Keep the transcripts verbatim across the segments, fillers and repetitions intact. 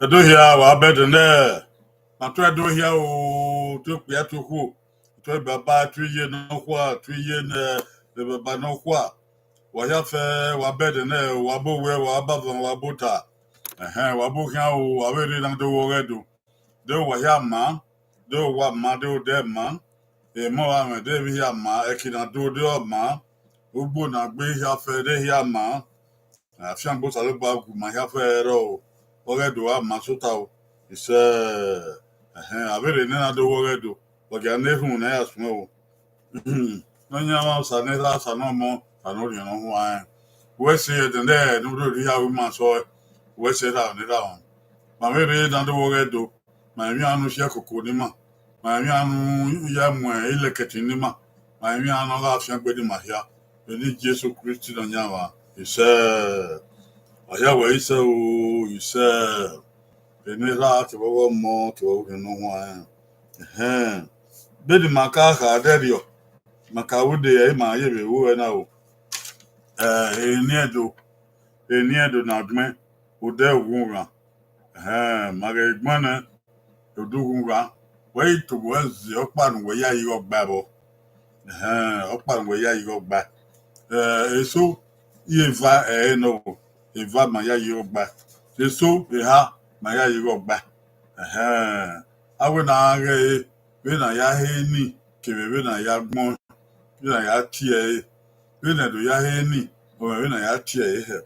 Ẹdo hia, wa bẹdẹ nẹ, ma tu ẹdo hia o, tu okpia, tu okhuo, tu baba, tu iye nọkhua, tu iye ne baba nọkhua. Wa hia fẹ, wa bẹdẹ nẹ, wa bo wẹ, wa ba vọn, wa bo ta. Ẹhẹn, wa bo khian o, avbe rre na do wẹ ọghẹ do. De wa hia ma, de wa ma, de odẹ ma, emọ gha mwẹ de vbe hia ma, ẹki na do de ọ ma, ugbo na gbe hia fẹ de hia ma. Afiangbe Osanobua gu ma hia fẹ rrọọ, ọghẹ do gha ma sota o. Isẹ, ẹhẹn, avbe rre ne na do wẹ ọghẹ do, wa gia na erhunmwu ne a ya suẹn o. Nọyaẹnmwa, Osa ne Erha, Osa ne Ọmọ, Osa ne Orhiọn Ne Ọ Huanrẹn. Wẹ sẹ ẹdẹdẹ ne u rhirhi ya ru ima sẹ ọe, wẹ sẹ erha ne erha. Ma vbe rre na do wẹ ọghẹ do, ma emwi iran ne u si ẹkoko ne ima, ma emwi iran ne u ya mu ilẹkẹtin ne ima, ma emwi iran ne ọ gha fiangbe ne ima hia. Vbene Jesu Kristi Nọyaẹnmwa, isẹ. Ọ hia wẹ isẹ o, isẹ. Vbene Erha kevbe ọghe Ọmọ kevbe Orhiọn Ne Ọ Huanrẹn. Ẹhẹn. Vbene ima ka kha dẹrriọ, ima ka ru de ẹre, ima ye vbe ru ẹre na o. Eni Ẹdo, eni Ẹdo na gbẹn, odẹ ughunmwu. Ẹhẹn, ma ghẹ gbẹn nẹ, odẹ ughunmwu. Wẹ i tobọ ẹzẹ ọkpa ne uwẹ ya ye igho gbae vbọ. Ẹhẹn, ọkpa ne uwẹ ya ye igho gbae. Eh, eso, i eva ẹre nọ o, eva ma ya ye igho gbae. Eso, eha ma ya ye igho gbae. Ẹhẹn, a wẹ ne a ghẹ ẹre, vbene a ya he ni, kevbe vbene a ya gbẹn, vbene a ya tie ẹre, vbene Ẹdo ya he ni, ọ mwẹ vbene a ya tie ẹre hẹ.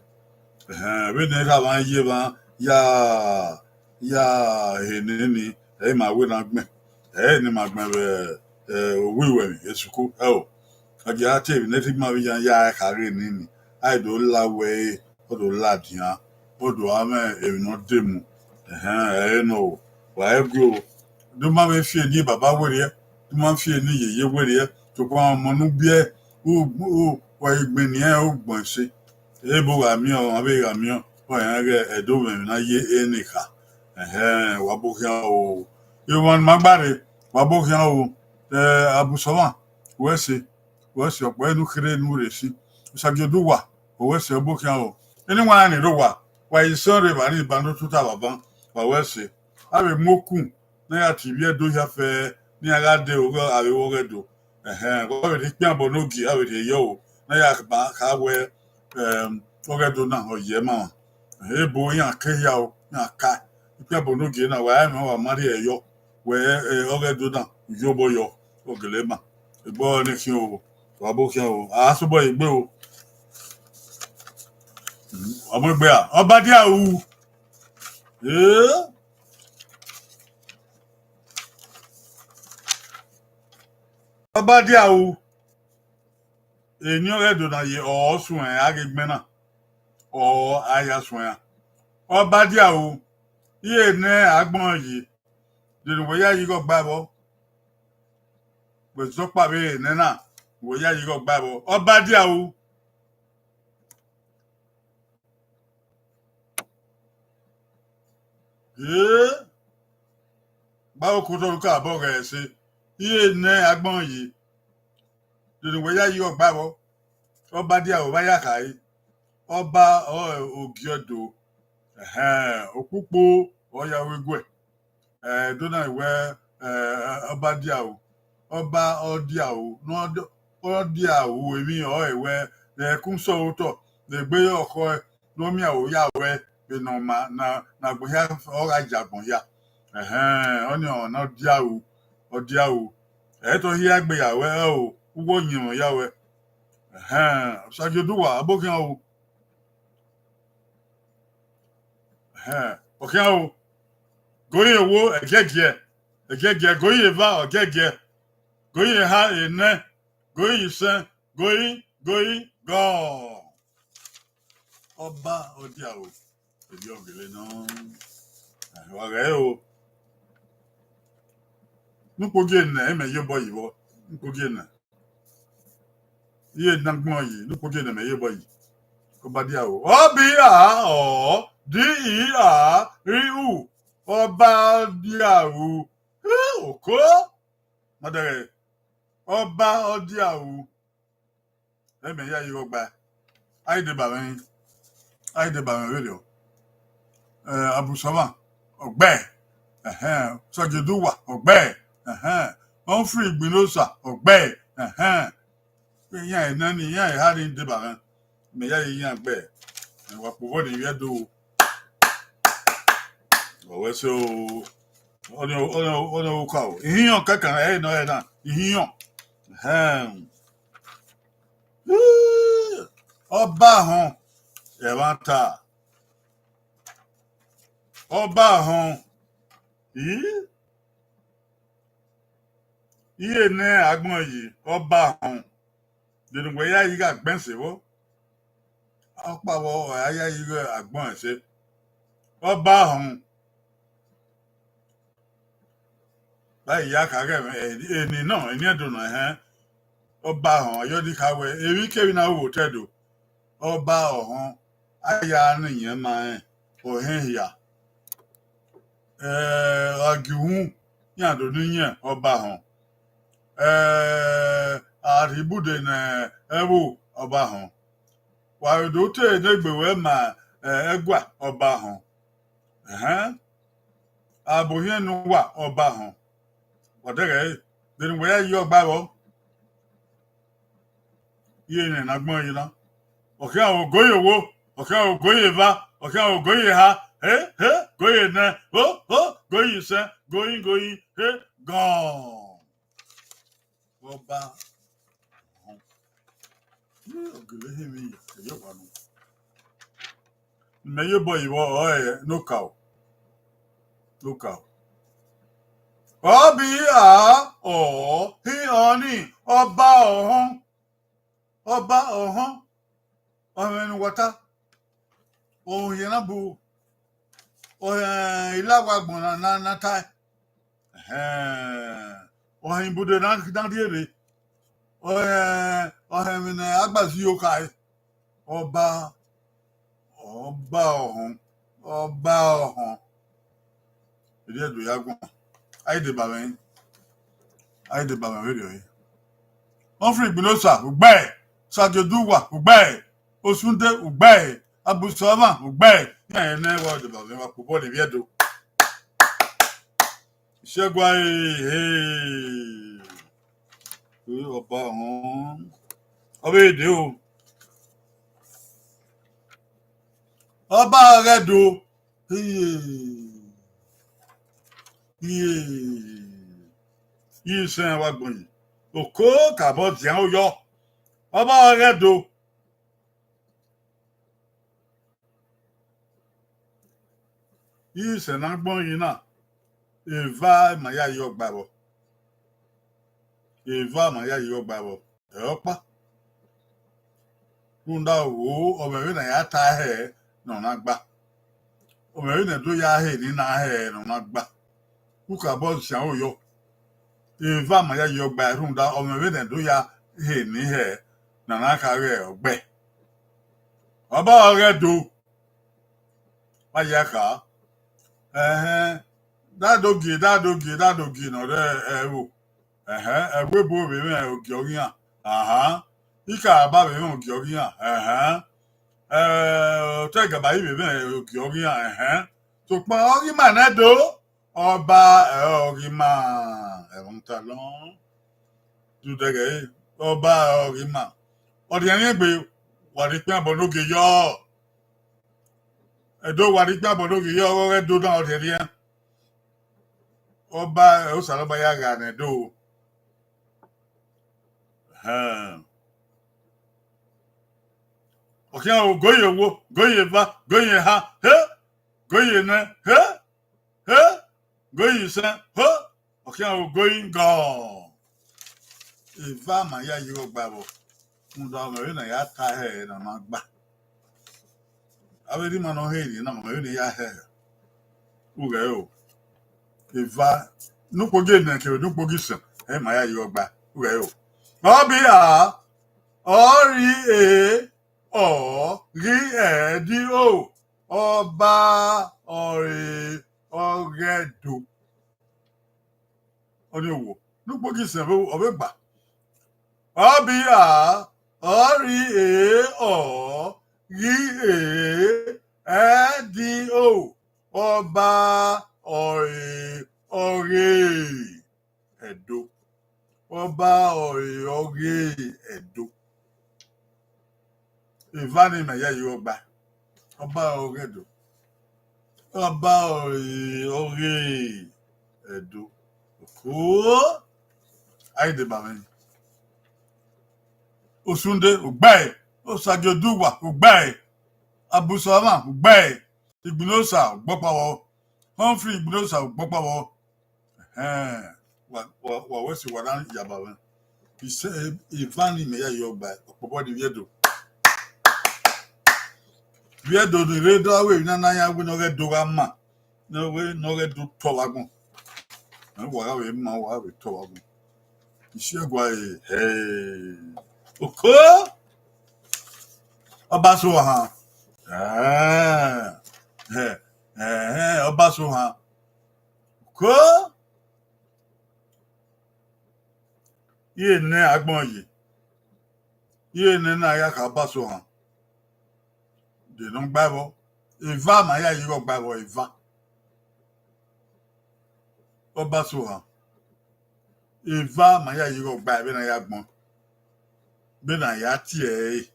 Ẹhẹn, vbene Erha mwa ye mwa ya, ya he nene, ẹ i ma wẹ ne a gbẹn, ẹ i ne ima gbẹn vbe, eh, owiwẹ emwi esuku, ẹ o. A gia tie emwi ne te ima vbe iyan ya kha ghe nene, a i do la wẹ ẹre, ọ do ladian, ọ do gha mwẹ emwi ne ọ demu. Ẹhẹn, ẹre nọ o, wa i gu o. Do ma vbe fi eni baba werriẹ, do ma fi eni yeye werriẹ, sokpan ọmọ ne u biẹ, u, u, wa i gbẹn eni ẹnrẹn ugbọn ẹse. Ebo gha miẹn, ọmwa vbe gha miẹn, ọ rẹn ghe Ẹdo mwẹ emwi ne a ye eni kha. Ẹhẹn, wa bo khian o. Emwa ne ima gba rre, wa bo khian o. Eh, Abusọmwa, wẹ sẹ, wẹ sẹ, ọkpọ ẹre ne u kherhe ne u rre sin. Osagie Oduwa, wẹ sẹ, ọ bo khian o. Eni wa rẹn ni rre owa, wa i sẹ ọnrẹn evba ni ba ne otota vbe avan, wa wẹ sẹ. A vbe mu okun ne a ya tie ivbi Ẹdo hia fẹ, ne iran gha de oghẹ, a vbe ru ọghẹ do. Ẹhẹn, wa vbe rhie ikpian bọ ne ogie, a vbe rhie yọ o. Ne a ya ba kha wẹ, em, ọghẹ do na, ọ ye ma. Ebo iran ke hia o, iran ka. Ikpian bọ ne ogie na, wa rẹn wa ma rhie yọ. Wẹ, eh, ọghẹ do na, u ye obọ yọ, ọ gele ma. Egbe ọnrẹn ne khian o, wa bo khian o. A sobọ egbe o. Ọmọ egbe a, ọba dia u. Eh? Ọba dia ru, eni ọghe Ẹdo na ye ọ suẹn a ghe gbẹn na, ọ a ya suẹn a. Ọba dia ru, iye nẹ agbọn yi, de ne uwẹ ya ye igho gba vbọ? Wẹ zọkpa vbe nẹ na, uwẹ ya ye igho gba vbọ? Ọba dia ru. Ee, gba okotọ ru ka bọ ghẹ ẹse, iye nẹ agbọn yi, de ne uwẹ ya ye igho gba vbọ? Ọba dia ru vbe a ya khare, ọba ọrọre Ogie Ẹdo, ẹhẹn, okpukpo ọ ya vbe guẹ. Ẹdo na wẹ, eh, ọba dia ru, ọba ọ dia ru, ne ọ d-, ọ dia ru emwi ọrọre wẹ, ne ẹkun sẹ ọre otọ, ne egbe ọkhọe, ne ọ miẹn aro ya ruẹ vbene ọ ma na, ne agbọn hia ọ gha ye agbọn hia. Ẹhẹn, ọnii ọmwa ne ọ dia ru, ọ dia ru. Ẹ i te ọ hia egbe ya ruẹ, ẹ o, uwu ọyẹnmwẹ ya ruẹ. Ẹhẹn, Osagie Oduwa, abo khian o. Ẹhẹn, ọ khian o. Goyin owo, ẹgiẹgiẹ, ẹgiẹgiẹ, goyin eva, ọgiẹgiẹ, goyin eha, enẹ, goyin isẹn, goyin, goyin, gọ. Ọba ọ dia ru, erriọ gele nọ. Wa ghẹ o. Ne ukpogie nẹ, imẹ ye obọ yi vbọ. Ne ukpogie nẹ. Iye ne agbọn yi, ne ukpogie nẹ, imẹ ye obọ yi. Ọba dia ru. Ọ bi a, ọ, di i a, ri u. Ọba ọ dia ru. Oko. Ma dẹghẹ. Ọba ọ dia ru. Ẹmẹ ya ye igho gba. A i deba mwẹ, a i deba mwẹ vberriọ. Eh, Abusọmwa, ọ gbe. Ẹhẹn, Osagie Oduwa, ọ gbe. Ẹhẹn, Humphrey Igbinosa, ọ gbe. Ẹhẹn. Iran enani, iran eha ni deba mwẹ. Mẹ ya ye iran gbe. Wa kpobọ ne ivbi Ẹdo. Ọ wẹ so, ọni, ọni, ọni uka o. Ihiọn kankan, ẹ nọ ẹ na. Ihiọn. Ẹhẹn. Ọba họn, ẹmwata. Ọba họn. Ii? Iye ne agbọn yi, ọba họn. De ne uwẹ ya ye igho agbọn ẹse vbọ? Ọkpa vbọ, ọ ya ye igho agbọn ẹse. Ọba họn. Vbe a ya kha ghẹ, eni nọ, eni Ẹdo nọ, ẹhẹn. Ọba họn, ọ yọ di kha wẹ, emwikemwi na ru vbe otọ Ẹdo. Ọba ọhọn, a ya ne iyẹn ma rẹn, ọ hẹn hia. Eh, a gie uhunmwu, iran do ne iyẹn ọba họn. Eh, a rhie ibude ne ẹvbo, ọba họn. Wa vbe do te ne egbe wẹ ma, eh, ẹgua, ọba họn. Ẹhẹn. Abo hiẹn ne uwa, ọba họn. Wa dẹghẹ ẹre, de ne uwẹ ya ye igho gba vbọ? Iye ne agbọn yi na. Ọ khian o, goyin owo, ọ khian o, goyin eva, ọ khian o, goyin eha, he, he, goyin enẹ, ho, ho, goyin isẹn, goyin, goyin, he, gọn. Ọba. Ọ gele hẹ emwi ya, ẹyọ wa nọ. Mẹ ye obọ yi vbọ, ọ ẹ, ne okaro. Ne okaro. Ọ bi a, ọ, hi ọnii, ọba ọhọn. Ọba ọhọn. Ọ mwẹ ne uwa ta. Ọ họn iran na bu. Ọ họn ilawa agbọn na, na, na tae. Ẹhẹn. Ọ họn ibude na, na rhie rre. Ọ họn, ọ họn emwi ne a gba zẹ iyokhae. Ọba, ọba ọhọn, ọba ọhọn. Erriọ Ẹdo ya guan. A i deba mwẹ, a i deba mwẹ vberriọ. Humphrey Igbinosa, u gbe. Osagie Oduwa, u gbe. Osunde, u gbe. Abusọmwa, u gbe. Iran ne wa deba mwẹ, wa kpobọ ne ivbi Ẹdo. Isẹgua, eh, eh. Ọba họn. Ọ vbe dee o. Ọba ọghe Ẹdo. Iye. Iye. Iye isẹn wa gbọn yi. Oko kabọ dian oyọ. Ọba ọghe Ẹdo. Iye isẹn ne agbọn yi na, eva ma ya ye igho gba vbọ. Eva ma ya yi ọgba vbọ, ẹ ọkpa. Rhunmwuda, ọ mwẹ vbene a ya ta hẹ ne ọ na gba. Ọ mwẹ vbene do ya hẹ ne I na hẹ ne ọ na gba. Ukabọ sian ro yọ. Eva ma ya yi ọgba, rhunmwuda, ọ mwẹ vbene do ya hẹ ne I hẹ ne a na kha ghẹ ọgbẹe. Ọba ọghẹ do. Wa ya kha. Ẹhẹn. Dadogie, dadogie, dadogie ne ọ rre ẹvbo. Ẹhẹn, ẹvbo ebo vbe mwẹ ogie ọghe iran. Ahan. Ikara ba vbe mwẹ ogie ọghe iran. Ẹhẹn. Ẹ, otọ ẹgaba i vbe mwẹ ogie ọghe iran. Ẹhẹn. Sokpan ọghe ima nẹ do, ọba ẹ ọghe ima, ẹmwata nọ. Dudẹghẹ ọba ẹ ọghe ima. Ọ rhiẹnrhiẹn egbe, wa rhie ikpian bọ ne ogie yọ. Ẹdo, wa rhie ikpian bọ ne ogie yọ, ọghọghọ Ẹdo na ọ rhiẹnrhiẹn. Ọba ẹ Osanobua ya gha ne Ẹdo. Ẹhẹn. Ọ khian o, goyi ewo, goyi eva, goyi eha, he, goyi enẹ, he, he, goyi isẹn, he, ọ khian o, goyi gọ. Eva ma ya yi ọgba vbọ, rhunmwuda ọ mwẹ vbene a ya ta hẹ ne ọ na gba. Avbe erha ima ne ọ hẹ rhie na, ọ mwẹ vbene ya hẹ. Ughẹ o. Eva, ne ukpogi enẹ kevbe ne ukpogi isẹn, ẹ ma ya yi ọgba. Ughẹ o. Ọ bi a, ọ ri e, ọ ghi ẹ di o. Ọba ọre ọghẹ Ẹdo. Ọnii owo ne ukpogi isẹn vbe ọ vbe gba. Ọ bi a, ọ ri e, ọ ghi e, ẹ di o. Ọba ọre ọghe Ẹdo. Ọba ọre ọghe Ẹdo. Eva ni mẹ ya yi ọgba. Ọba ọghe Ẹdo. Ọba ọre ọghe Ẹdo. Oko. Ai deba mwẹ. Osunde, ugbae. Osagie Oduwa, ugbae. Abusuama, ugbae. Igbinosa, ugbọkpa vbọ. Humphrey Igbinosa, ugbọkpa vbọ. Ẹhẹn, wa, wa, wa wẹ sẹ, wa na yaba mwẹ. Isẹ, eva ni mẹ ya yi ọgba, ọkpọkpọ ni Iviedo. Iviedo ni rre do, avbe emwi na na ya wẹ ne ọghe Ẹdo gha ma, ne ọghe, ne ọghe Ẹdo tọ vbe agbọn. Ẹ, wa gha vbe ma, wa gha vbe tọ vbe agbọn. Isi ẹguae, hẹ, oko, Ọbasohan. Ẹhẹn, ẹhẹn, Ọbasohan. Ko, iye nẹ agbọn ye, iye nẹ na ya kha Ọbasohan. De ne ọ gba vbọ, eva ma ya yi ghe ọgba vbọ, eva. Ọbasohan, eva ma ya yi ghe ọgba vbene a ya gbọn, vbene a ya tie ẹre,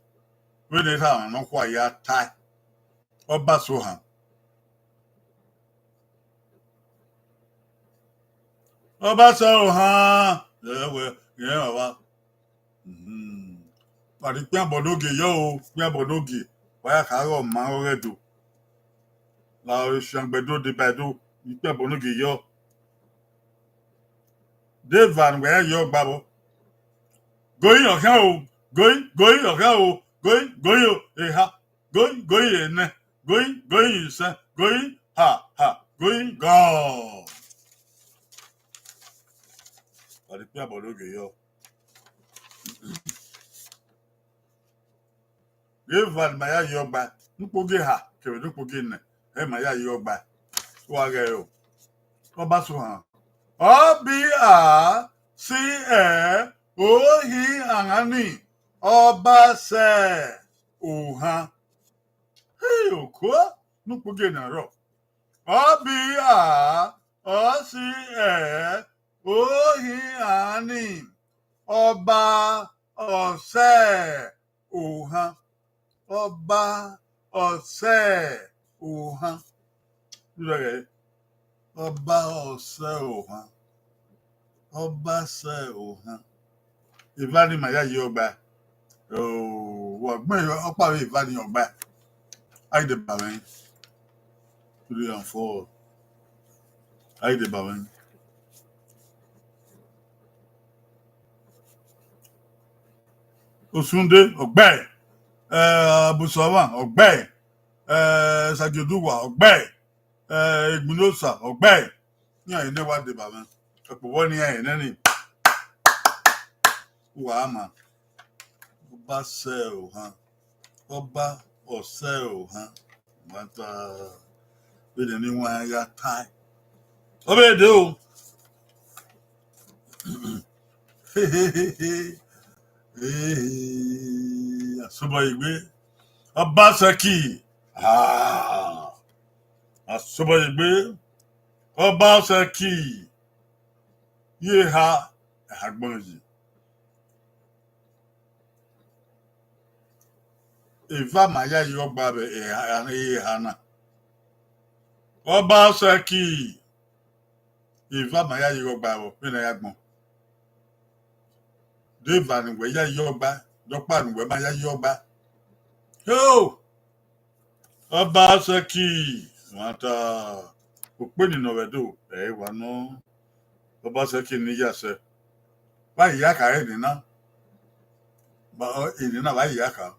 vbene erha nọkhua ya tae. Ọbasohan. Ọbasohan, ẹwẹ, rẹn ọmwa. Mhm. Wa rhie ikpian bọ ne ogie yọ o, ikpian bọ ne ogie, wa ya kha ghe ọma ọghe Ẹdo. La ọre fiangbe do deba Ẹdo, ikpian bọ ne ogie yọ. De eva ne uwẹ ya yi ọgba vbọ. Goyi ọkhian o, goyi, goyi ọkhian o, goyi, goyi o, eha, goyi, goyi enẹ, goyi, goyi isẹn, goyi, ha, ha, goyi, gọọ. Wa rhie ikpian bọ ne ogie yọ. Eva ne ima ya yi ọgba, ne ukpogie eha kevbe ne ukpogie enẹ, ẹ ma ya yi ọgba. Wa ghẹ o. Ọbasohan. Ọ bi a si ẹ, ohi angan ni, Ọbasẹ Ohan. Hei, oko, ne ukpogie na rrọọ. Ọ bi a, ọ si ẹ, ohi angan ni, Ọba Ọsẹ Ohan. Ọba Ọsẹ Ohan. Rẹgẹ, Ọba Ọsẹ Ohan. Ọbasẹ Ohan. Eva ni ima ya yi ọgba. Oh, wa gbẹn ọkpa vbe eva ni ọgba. Ai deba mwẹ. Three and four. Ai deba mwẹ. Osunde, ọ gbe. Eh, Abusavan, ọ gbe. Eh, Sagioduwa, ọ gbe. Eh, Egbinosa, ọ gbe. Iran ehe ne wa deba mwẹ. Ẹkpo vbọ ne iran ehe nẹ ni? Uwa ma. Ọba sẹ ohan. Ọba ọ sẹ ohan. Wa ta vbene ne iwan ya tae. Ọ vbe de o. Asobọyegbe, Ọba Sẹki. Ah, Asobọyegbe, Ọba Sẹki. Ye eha, eha gbọnọ yi. Eva ma yayi ọgba vbe eha, eha na. Ọba Sẹki, eva ma yayi ọgba vbe vbene a ya gbọn. De eva ne uwẹ yayi ọgba, de ọkpa ne uwẹ ma yayi ọgba. Heo! Ọba Sẹki, wa ta, okpeni ne ọ vbe do, ẹ i wa nọ. Ọba Sẹki ne ya sẹ. Vbe a ya kha ẹre nena. Ba, ọ, enena vbe a ya kha.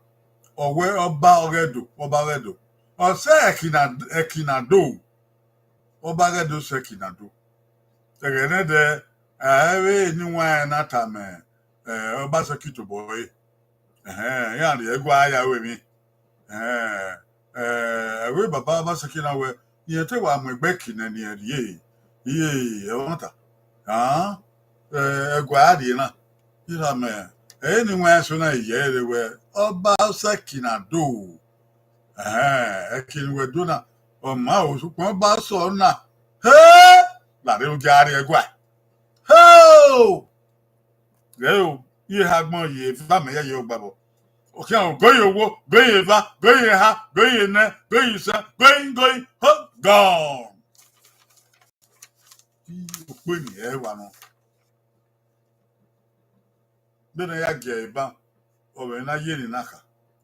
Ọ wẹ ọba ọghe Ẹdo, ọba ọghe Ẹdo. Ọ sẹ Ẹki na, Ẹki na do. Ọba ọghe Ẹdo sẹ Ẹki na do. Ẹghẹ nẹdẹ, ẹ, vbe ne iwan na tama, ẹ, Ọba Sẹki tobọ ẹre. Ẹhẹn, iran rhie ẹguae ya ru emwi. Ẹhẹn, ẹ, ẹvbo baba Ọba Sẹki na wẹ, irẹn te wa mu egbe Ẹki nẹ ne irẹn rhie, iye ẹmwata. Ẹhẹn, ẹ, ẹguae a rhie na. Iran mẹ, ẹ, ne iwan eso na ye ẹre wẹ, Ọba Sẹki na do. Ẹhẹn, Ẹki ne uwẹ do na, ọ ma o, sokpan Ọba sẹ na, he, la rre u gia rrie ẹguae. Heo! Ghẹ o, iye eha gbọn yi eva mẹ yayi ọgba vbọ. Ọ khian o, go yi owo, go yi eva, go yi eha, go yi enẹ, go yi isẹn, go yi, go yi, ho, gone. Okpeni ẹ wa nọ. Vbene a ya gie ẹre ban, ọ vbe na ye ne na kha.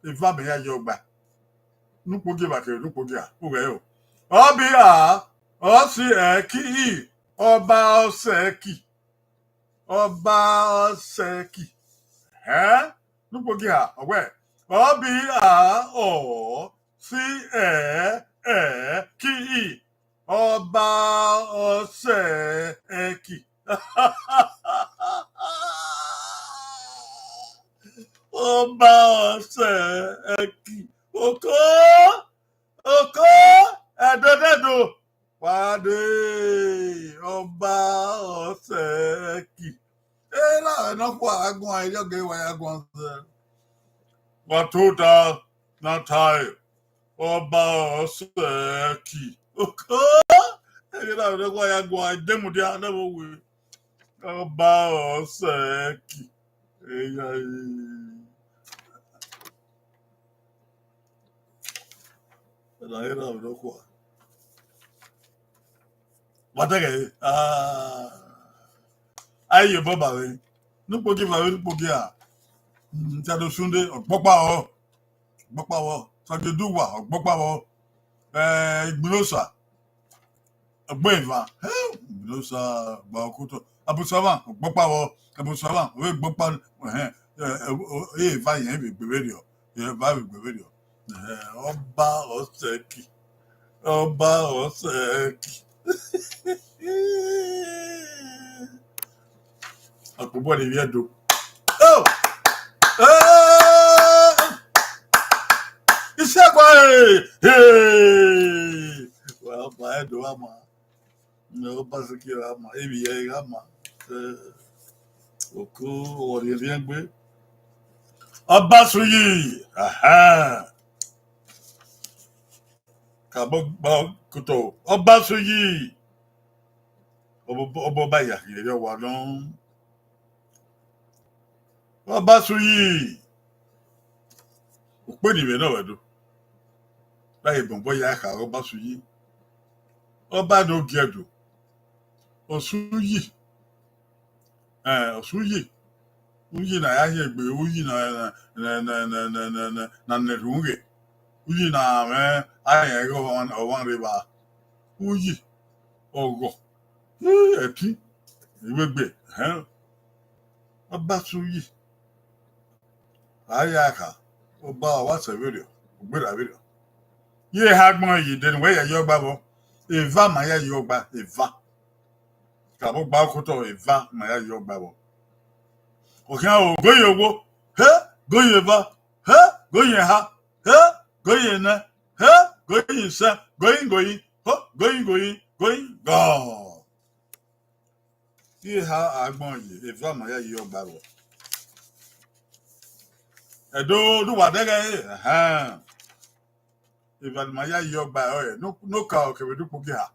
Eva mẹ yayi ọgba. Ne ukpogieva kevbe ne ukpogieva, ughẹ o. Ọba, ọ si Ẹki, Ọba ọ sẹ Ẹki. Ọba ọ sẹ Ẹki. Ẹn? Ne ukpogieva, ọ wẹ, Ọba, ọ si Ẹki. Ọba ọ sẹ Ẹki. Ọba ọ sẹ Ẹki. Oko, oko, ẹdẹdẹdo. Wa de, Ọba ọ sẹ Ẹki. Erha mwẹ nọkhua a guan, erriọ ghe wa ya guan zẹ. Wa tota na tae, Ọba ọ sẹ Ẹki. Oko, erha mwẹ nọkhua ya guan, de mudia na vbe owe. Ọba ọ sẹ Ẹki. Eya, e. Erha mwẹ nọkhua. Wa dẹghẹ, ah, a i ye obọ ba vbe. Ne ukpogieva vbe ne ukpogieva. Mm, Sadosunde, ọgbọkpa vbọ. Ọgbọkpa vbọ. Sagioduwa, ọgbọkpa vbọ. Eh, Igbinosa, ọgbẹn eva. He, Igbinosa, gba okotọ. Abusavan, ọgbọkpa vbọ. Abusavan, ọ vbe gbọkpa, ẹhẹn, eh, eh, eva yẹn vbe gbe vberriọ. Eva vbe gbe vberriọ. Eh, Ọba ọ sẹ Ẹki. Ọba ọ sẹ Ẹki. Ọkpobọ ni vbiẹ do. Oh! Eh! Isegua, eh! Hey! Wa ma Ẹdo wa ma. Ọba Sẹki gha ma, Ivie gha ma. Eh, oko, ọ rhiẹnrhiẹn gbe. Ọba Suyi, aha. Ka bọ gba kotọ, Ọba Suyi. Ọba, ọba, ọba ya khin erriọ wa nọ. Ọba Suyi. Okpeni mwẹ nọ vbe do. Ra ye bọbọ ya kha Ọba Suyi. Ọba ne ogie Ẹdo. Osuyi. Eh, Osuyi. Uyi na ya hiẹn egbe, uyi na, na, na nẹ erhunmwu ghe. Uyi na mwẹ a rẹn ighe ọmwa, ọmwa rre evba. Uyi, ọghọ, ẹtin, iwegbe, ẹhẹn. Ọba sẹ uyi. A ya kha, Ọba, ọ wa sẹ vberriọ, u gberra vberriọ. Ye eha agbọn yi, de ne uwẹ ya yi ọgba vbọ? Eva ma ya yi ọgba, eva. Ka vbe gba okotọ, eva ma ya yi ọgba vbọ. Ọ khian o, goyin owo, he, goyin eva, he, goyin eha, he, goyin enẹ, he, goyin isẹ, goyin, goyin, ho, goyin, goyin, goyin, gọ. Ye eha agbọn yi, eva ma ya yi ọgba vbọ. Ẹdo, ne uwa dẹghe ẹre, ẹhẹn. Eva ne ima ya yi ọgba ẹre, ne okaro kevbe ne ukpogiha.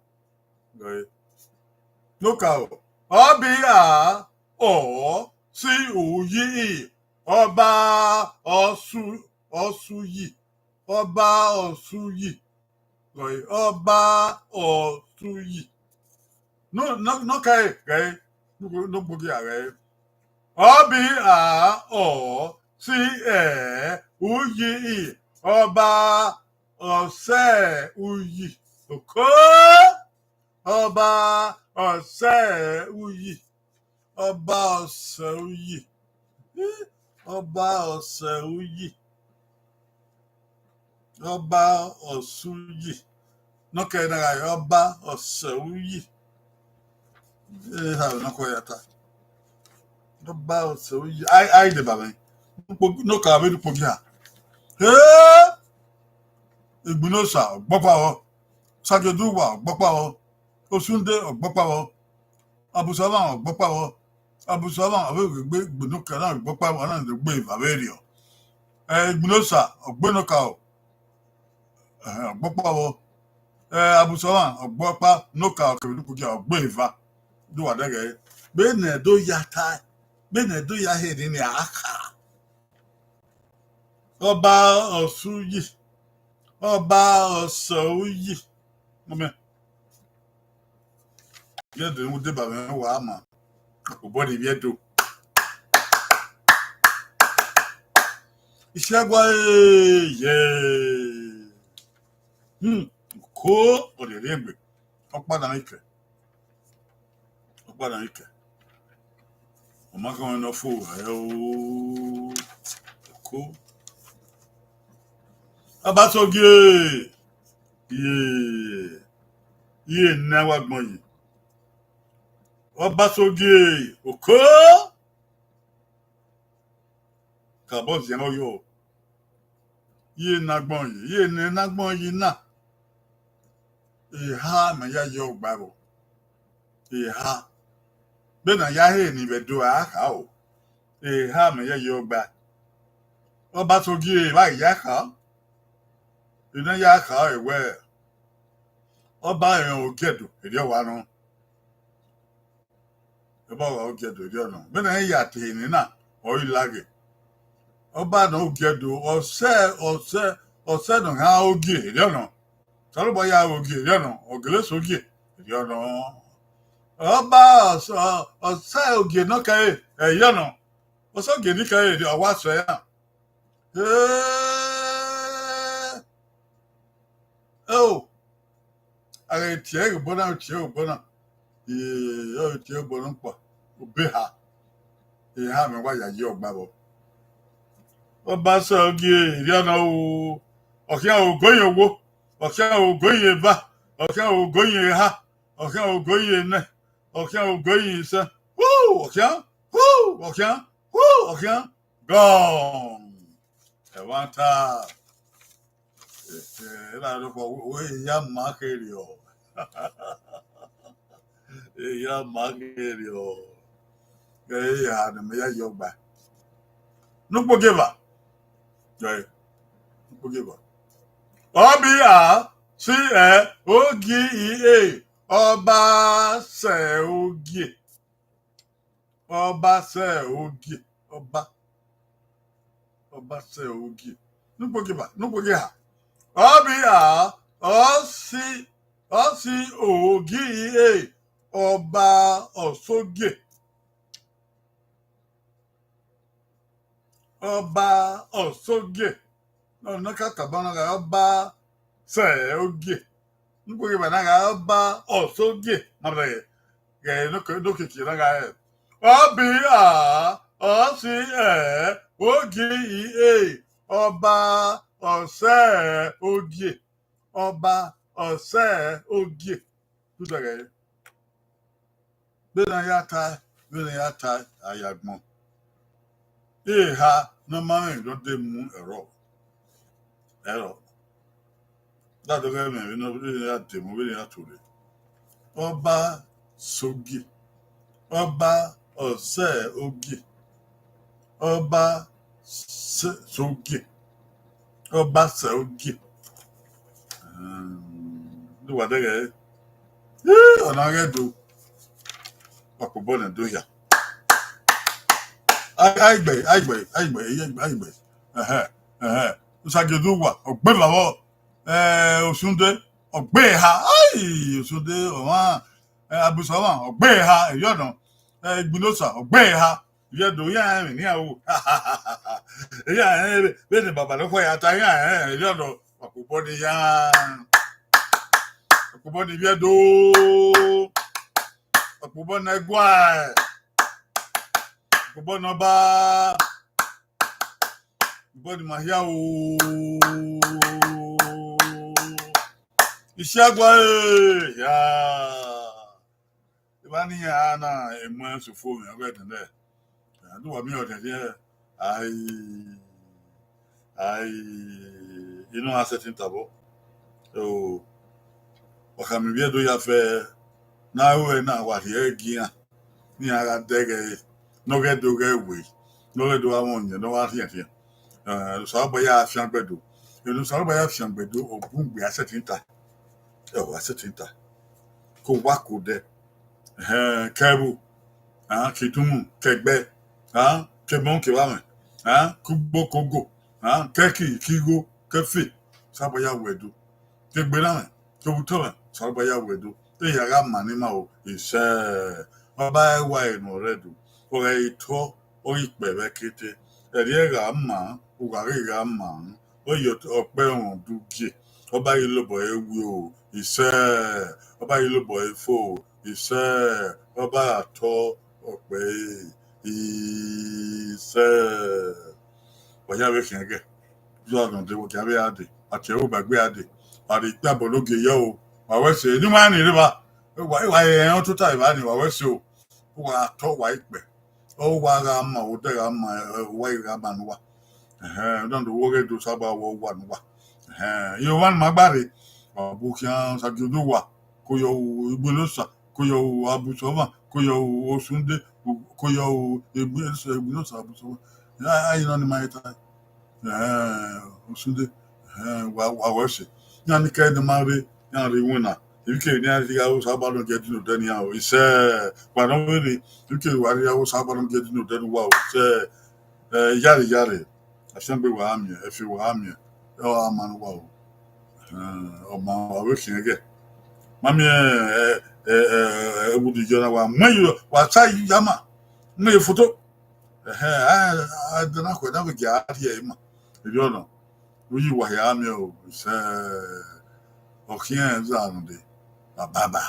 Ne okaro. Ọba, ọ si, u yi, i, Ọba, ọ su, ọ su yi. Ọba, ọ su yi. Ọba, ọ su yi. Ne okaro ghe, ne ukpogiha ghe. Ọba, ọ si, ẹ, u yi, i, Ọba, ọ sẹ, u yi. Oko. Ọba, ọ sẹ, u yi. Ọba, ọ sẹ, u yi. Ọba, ọ sẹ, u yi. Ọba, ọ su, u yi. Ne okaro na gha re, Ọba, ọ sẹ, u yi. Eha ne okaro ya ta. Ọba, ọ sẹ, u yi. Ai, ai deba mwẹ. Ne okaro vbe ne ukpogiha. He! Igbinosa, ọ gbọkpa vbọ. Sagioduwa, ọ gbọkpa vbọ. Osunde, ọ gbọkpa vbọ. Abusavan, ọ gbọkpa vbọ. Abusavan, ọ vbe gbe, gbe ne okaro na, ọ gbọkpa vbọ, ọ na gbe eva vberriọ. Ẹ, Igbinosa, ọ gbe ne okaro. Ẹhẹn, ọ gbọkpa vbọ. Ẹ, Abusavan, ọ gbọkpa ne okaro kevbe ne ukpogiha, ọ gbe eva. De uwa dẹghe ẹre. Vbene do ya ta, vbene do ya he nene a kha. Ọba, ọ su, u yi. Ọba, ọ sẹ, u yi. Mọmẹ. Ivbi Ẹdo ne u deba mwẹ, wa ma. Obọ ne Ivbi Ẹdo. Isẹgua, ee, ye. Hmm, Oko, ọ rhiẹrhiẹ egbe. Ọkpa na ikẹ. Ọkpa na ikẹ. Ọ ma khọn ne ọ fo, ẹ o. Oko. Ọbasogie. Ye. Ye ne wa gbọn yi. Ọbasogie, Oko. Kabọ ziẹn ọyọ. Ye ne agbọn yi, ye ne agbọn yi na. Eha mẹ ya yi ọgba vbọ. Eha. Vbene a ya he ni vbe Ẹdo a kha o. Eha mẹ ya yi ọgba. Ọbasogie vbe a ya kha. Ena ya kha ẹre wẹẹ, Ọba rẹn Ogie Ẹdo, erriọ wa nọ. Ọba wa Ogie Ẹdo, erriọ nọ. Vbene a ya te ehe nena, ọ i laghe. Ọba nọ Ogie Ẹdo, ọ sẹ, ọ sẹ, ọ sẹ ne ọ gha Ogie, erriọ nọ. Osanobua ya Ogie, erriọ nọ. Ọ gele sẹ Ogie, erriọ nọ. Ọba, ọ sẹ, ọ sẹ Ogie ne ọ kẹre, erriọ nọ. Ọ sẹ Ogie ne ọ kẹre, erriọ, ọ wa sẹ iran. Ee, eo, a gha tie ẹre obọ na, tie ẹre obọ na. Ee, ọ tie ẹre obọ nọkpa, obọ eha. Eha mẹ wa ya yi ọgba vbọ. Ọba sẹ Ogie, erriọ nọ o. Ọ khian ogoyin owo, ọ khian ogoyin eva, ọ khian ogoyin eha, ọ khian ogoyin enẹ, ọ khian ogoyin isẹ. Hu, ọ khian, hu, ọ khian, hu, ọ khian. Gone. Ẹmwata. Erha nọkpa, wẹ, wẹ, eya ma kherriọ. Eya ma kherriọ. Eya ne mẹ ya yi ọgba. Ne ukpogieva. Ẹ, ne ukpogieva. Ọba, si, ẹ, Ogie, i, e. Ọba sẹ Ogie. Ọba sẹ Ogie. Ọba. Ọba sẹ Ogie. Ne ukpogieva, ne ukpogieva. Ọba, ọ si, ọ si Ogie, i, e. Ọba, ọ sẹ Ogie. Ọba, ọ sẹ Ogie. Nọ, ne ọ ka tama na gha Ọba sẹ Ogie. Ne ukpogieva na gha Ọba, ọ sẹ Ogie. Ma bẹghe, ghẹ ne okiekie na gha re. Ọba, ọ si, ẹ, Ogie, Ọba Ọsẹ Ogie, Ọba Ọsẹ Ogie. Tutẹghẹ, vbene a ya tae, vbene a ya tae, a ya gbọn. Eha ne ọ ma mwẹ emwi ne ọ de mu ẹrọ, ẹrọ. Da dọghẹ mwẹ vbene ọ, vbene a demu, vbene a tore. Ọba Sogie, Ọba Ọsẹ Ogie, Ọba Sogie, Ọba Sẹ Ogie. Uwa dẹghẹ, ọ na ghẹ do, wa kpobọ nẹ do hia. Aigbe, aigbe, aigbe, aigbe. Ẹhẹn, ẹhẹn. Osagie do wa, ọ gbe vbe avọ. Osunde, ọ gbe eha. Ai, Osunde, ọmwa, Abusọmwa, ọ gbe eha, Erriọ nọ. Igbinosa, ọ gbe eha. Ivbi Ẹdo, iran rẹn emwi ne iran ru. Iran rẹn vbene baba ne ọkhua ya ta, iran rẹn Erriọ nọ. Wa kpobọ ne iran. Wa kpobọ ne Ivbi Ẹdo. Wa kpobọ ne ẹguae. Wa kpobọ ne Ọba. Wa kpobọ ne ima hia o. Isiagua e, hia. Evba ne iran na, emọ sofo mwẹ ọghe ẹdẹnẹ. A do wa miẹn ọdẹdẹ, ai, ai, I nọ a sẹtin ta vbọ. So, wa khama Ivbi Ẹdo ya fẹ, ne a ru ẹre na, wa rhie ẹre gie iran, ne iran gha dẹghe ẹre, ne ọ ghẹ do ghẹ we, ne ọ ghẹ do gha mwẹ ọyẹn, ne ọ gha rhiẹnrhiẹn. Eh, Osanobua ya fiangbe do. Ene Osanobua ya fiangbe do, ọ bun gbe a sẹtin ta. Ẹ, wa sẹtin ta. Ko wa ko dẹ. Ẹhẹn, ke ẹvbo, a, ke idunmwu, ke ẹgbẹ, a, ke ẹmwẹ kevbe amwẹ, a, ke ugbo ke ogo, a, ke ẹki ke igho, ke ẹfe, Osanobua ya wẹ do. Ke egbe na mwẹ, ke ovbi otọ mwẹ, Osanobua ya wẹ do. Te ya gha ma ne ima o, isẹ, Ọba ẹwae ne ọ rre Ẹdo, ọ ghe itọ, ọ ghi kpẹ vbe ẹkete, ẹrriẹ gha ma, uwa ghi gha ma, ọ ye ọkpẹ ẹmwẹ udu gie, Ọba ghi lobọ ẹre wi o, isẹ, Ọba ghi lobọ ẹre fo o, isẹ, Ọba gha tọ ọkpẹ ẹre, isẹ. Wa ya vbe khian ẹghẹ, ya nọ dee, wa gia vbe ra dee, wa tie ẹre ba egbe ra dee, wa rhie ikpiabọ ne ogie yọ o, wa wẹ ẹse, ne ima ni rre evba, wa, wa rẹn tota evba ni, wa wẹ ẹse o, uwa tọ uwa ikpẹ, ọ uwa gha ma, odẹ gha ma, uwa gha ma ne uwa. Ẹhẹn, ọdọ ndo wo ghe do Osanobua wẹ uwa ne uwa. Ẹhẹn, iye ọmwa ne ima gba rre, wa bu khian Osagie do wa, ko yọ ru Igbinosa, ko yọ ru Abusọmwa, ko yọ ru Osunde, ko yọ ru Igbinosa, Abusọmwa. A, a, I nọ ne ima ta. Ẹhẹn, Osunde, ẹhẹn, wa, wa wẹ ẹse. Iran ni kẹ ne ima rre, iran rre iwinna. Emwi kevbe ne iran rhie gha ru, Osanobua nọ gie ẹdẹ ne odẹ ne iran ru. Isẹ, wa nọ vberriọ, emwi kevbe wa rhie gha ru, Osanobua nọ gie ẹdẹ ne odẹ ne uwa ru. Isẹ, ẹ, iyare iyare, afiangbe wa gha miẹn, ẹfe wa gha miẹn, ọ gha ma ne uwa ru. Ẹhẹn, ọ ma wa vbe khian ẹghẹ. Ma miẹn, ẹ, ẹ, ẹ, ẹvbo ne yọ na, wa mu ẹre, wa sa ya ma, mu ẹre foto. Ẹhẹn, a, a dẹ na khuẹ na vbe gie a rhie ẹre ma. Erriọ nọ, uyi uwa hia miẹn o, isẹ, ọ khian zẹ nọ dee, bye bye.